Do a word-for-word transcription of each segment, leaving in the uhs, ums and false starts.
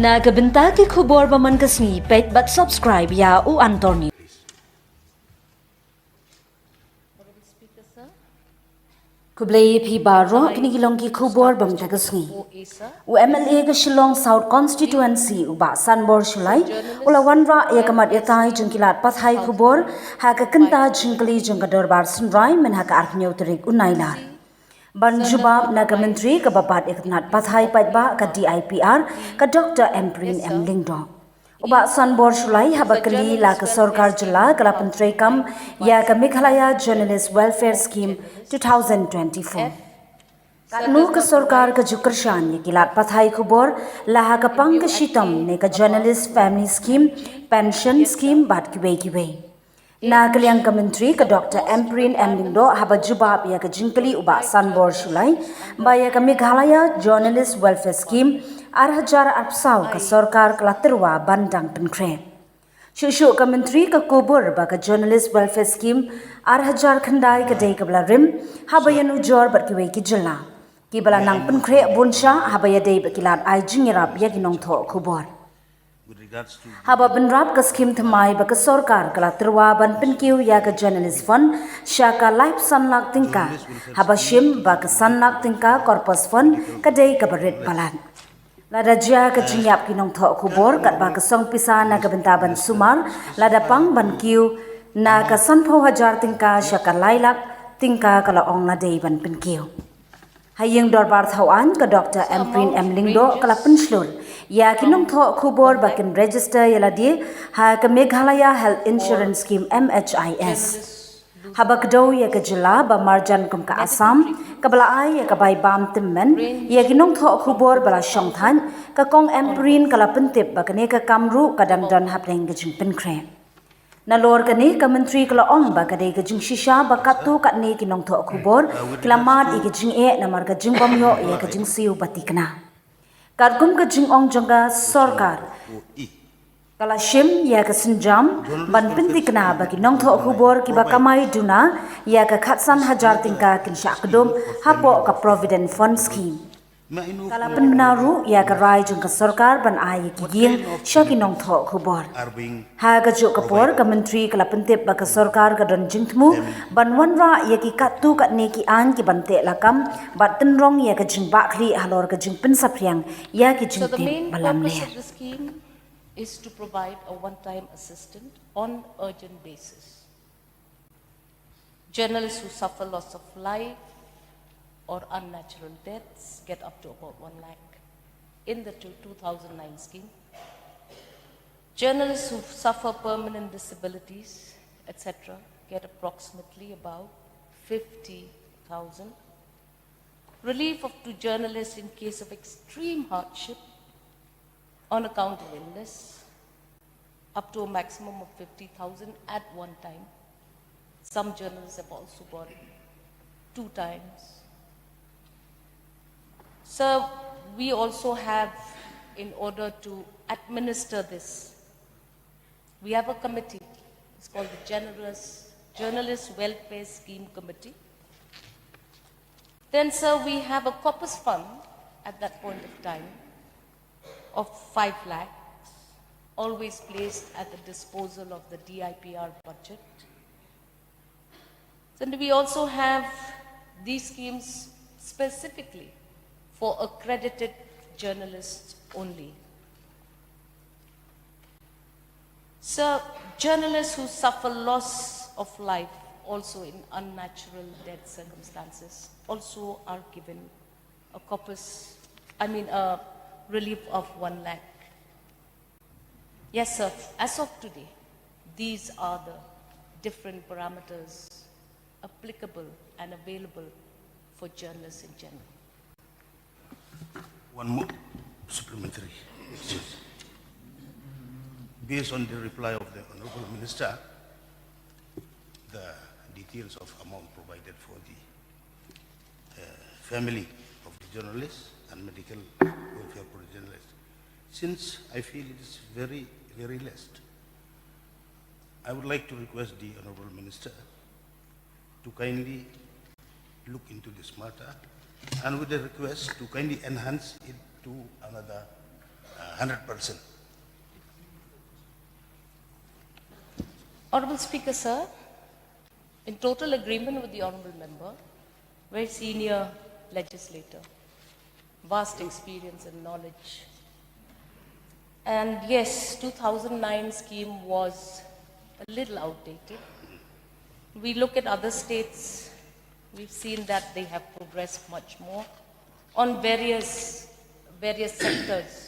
Na ka bynta ki khubor ba man ka sngi, peit bad subscribe ïa U Anthony. Khublei phi baroh, kine ki long ki khubor ba man ka sngi. U M L A ka Shillong South Constituency, u Bah Sanbor Shullai, u la wanrah ïa ka mat ïatai jong ki lad pathai khubor ha ka kynta jingkylli jong ka Dorbar Synrai mynha ka arphew tarik u Nailar. Ban jubab na ka Myntri kaba bat ïa ka tnat pathai paidbah ka D I P R, ka Doctor Ampareen M Lyngdoh, u Bah Sanbor Shullai haba kylli la ka sorkar jylla ka la pyntreikam ïa ka Meghalaya Journalist Welfare Scheme two thousand twenty-four. Katno ka sorkar ka ju kyrshan ïa ki lad pathai khubor la ha ka pang ka shitom ne ka Journalist Family Scheme, Pension Scheme bad kiwei kiwei. Na ka liang ka Myntri ka Doctor Ampareen M Lyngdoh haba jubab ïa ka jingkylli u Bah Sanbor Shullai ba ïa ka Meghalaya Journalist Welfare Scheme ar hajar arphew saw ka sorkar ka la tyrwa ban dang pynkhreh. Shuh shuh ka Myntri ka kubur ba ka Journalist Welfare Scheme ar hajar khyndai ka dei kaba la rim haba ïanujor bad kiwei ki jylla kiba la nang pynkhreh bun shah haba ïadei bad ki lad ai jingïarap ïa ki nongthoh khubor. Haba bynrap ka skhim thymmai ba ka sorkar ka la tyrwa ban pynkiew ïa ka Journalist Fund sha ka laiphew san lak tyngka, haba shim ba ka san lak tyngka Corpus Fund ka dei kaba rit palat. Lada jia ka jingïap ki nongthoh khubor katba ka song pisa na ka bynta ban sumar, lada pang ban kiew na ka sanphew hajar tyngka sha ka lai lak tyngka, ka la ong la dei ban pynkiew. Ha ïing dorbar thaw aiñ ka Doctor Ampareen M Lyngdoh ka la pynshlur ïa ki nongthoh khubor ba kin register ïa lade ha ka Meghalaya Health Insurance Scheme, M H I S. Haba kdew ïa ka jylla ba marjan kum ka Assam kaba la ai ïa ka bai bam tymmen ïa ki nongthoh khubor ba la shong thaiñ, ka Kong Ampareen ka la pyntip ba kane ka kam ruh ka dang don hapdeng ka jingpynkhreh. Nalor kane ka Myntri ka la ong ba ka dei ka jingshisha ba katto katne ki nongthoh khubor ki la mad ïa ka jingeh namar ka jingbym ïoh ïa ka jingsiew ba thikna. Katkum ka jingong jong ka sorkar, ka la shim ïa ka sienjam ban pynthikna ba ki nongthoh khubor kiba kamai duna ïa ka khatsan hajar tyngka kin shah kdup hapoh ka Provident Fund Scheme. Ka la pynbna ruh ïa ka rai jong ka sorkar ban ai ïa ki ïing sha ki nongthoh khubor. Ha kajuh ka por ka Myntri ka la pyntip ba ka sorkar ka don jingthmu ban wanrah ïa ki katto katne ki aiñ ki ban teh lakam bad tynrong ïa ka jingbahkhlieh halor ka jingpynsaphriang ïa ki jingtip ba lamler. So the main purpose of the scheme is to provide a one-time assistance on urgent basis. Journalists who suffer loss of life or unnatural deaths get up to about one lakh in the two, two thousand nine scheme. Journalists who suffer permanent disabilities, et cetera, get approximately about fifty thousand. Relief of, to journalists in case of extreme hardship on account of illness, up to a maximum of fifty thousand at one time. Some journalists have also got two times. So we also have, in order to administer this, we have a committee. It's called the Generous Journalist Welfare Scheme Committee. Then, sir, we have a corpus fund at that point of time of five lakhs, always placed at the disposal of the D I P R budget. Then we also have these schemes specifically for accredited journalists only. So, journalists who suffer loss of life also in unnatural death circumstances also are given a corpus, I mean, a relief of one lakh. Yes, sir. As of today, these are the different parameters applicable and available for journalists in general. One more supplementary. Based on the reply of the Honorable Minister, the details of amount provided for the uh, family of the journalist and medical welfare for the journalist. Since I feel it is very, very less, I would like to request the Honorable Minister to kindly look into this matter and with a request to kindly enhance it to another uh, Hundred percent. Honorable Speaker, sir, in total agreement with the Honorable Member, very senior legislator, vast experience and knowledge. And yes, two thousand nine scheme was a little outdated. We look at other states, we've seen that they have progressed much more on various, various sectors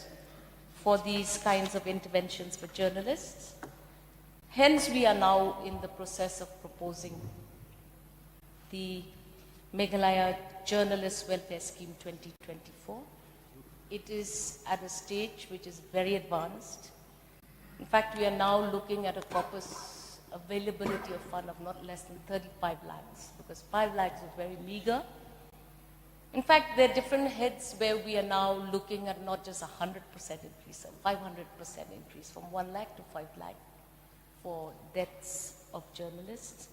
for these kinds of interventions for journalists. Hence, we are now in the process of proposing the Meghalaya Journalist Welfare Scheme twenty twenty-four. It is at a stage which is very advanced. In fact, we are now looking at a corpus availability of fund of not less than thirty-five lakhs, because five lakhs is very meager. In fact, there are different heads where we are now looking at not just a hundred percent increase, a five hundred percent increase, from one lakh to five lakh for deaths of journalists.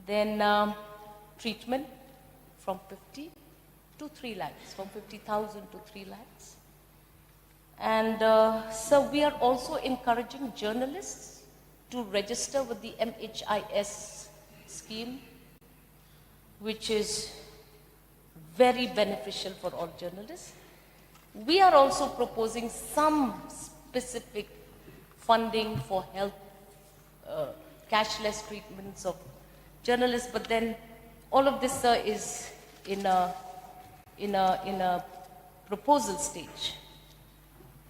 Then um, treatment, from fifty to three lakhs, from fifty thousand to three lakhs. And uh, so we are also encouraging journalists to register with the M H I S scheme, which is very beneficial for all journalists. We are also proposing some specific funding for health, uh, cashless treatments of journalists, but then all of this, sir, is in a, in a, in a proposal stage.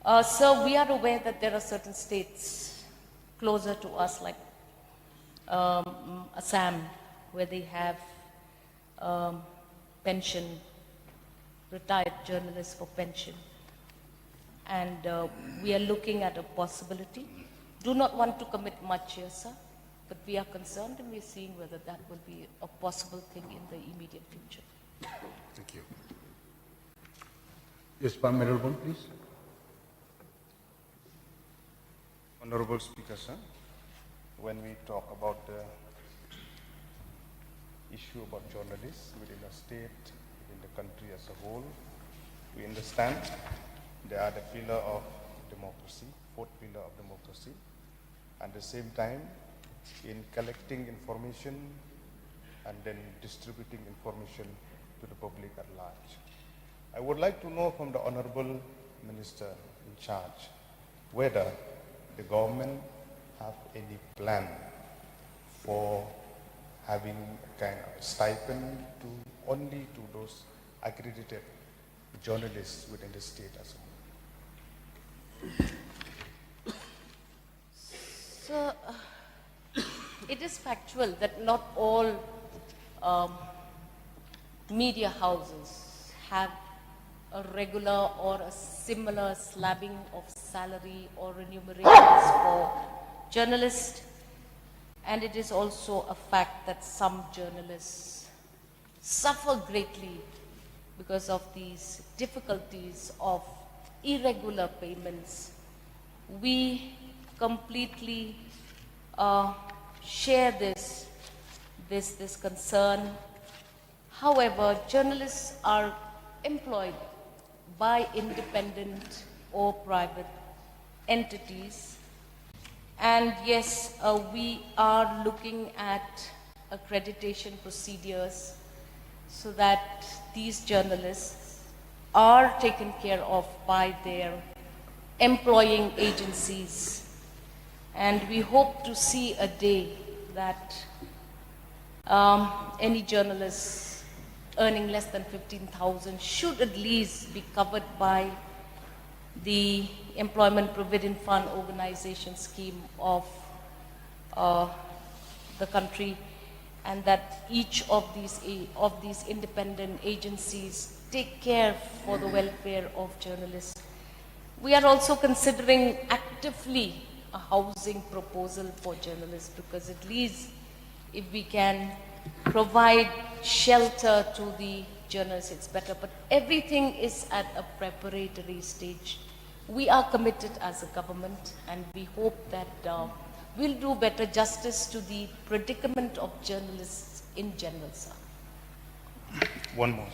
Uh, sir, we are aware that there are certain states closer to us, like um, Assam, where they have um, pension, retired journalists for pension. And uh, we are looking at a possibility. Do not want to commit much here, sir, but we are concerned and we are seeing whether that will be a possible thing in the immediate future. Thank you. Yes, Pam Merulbon, please. Honorable Speaker, sir, when we talk about the issue about journalists within the state, within the country as a whole, we understand they are the pillar of democracy, fourth pillar of democracy. At the same time, in collecting information and then distributing information to the public at large. I would like to know from the Honorable Minister in charge whether the government have any plan for having a kind of stipend to only to those accredited journalists within the state as a whole. So, uh, it is factual that not all um, media houses have a regular or a similar slabbing of salary or remunerations for journalists, and it is also a fact that some journalists suffer greatly because of these difficulties of irregular payments. We completely uh, share this, this, this concern. However, journalists are employed by independent or private entities. And yes, uh, we are looking at accreditation procedures so that these journalists are taken care of by their employing agencies. And we hope to see a day that um, any journalist earning less than fifteen thousand should at least be covered by the Employment Provident Fund Organization scheme of uh, the country, and that each of these, of these independent agencies take care for the welfare of journalists. We are also considering actively a housing proposal for journalists, because at least if we can provide shelter to the journalists, it's better. But everything is at a preparatory stage. We are committed as a government, and we hope that uh, we'll do better justice to the predicament of journalists in general, sir. One more.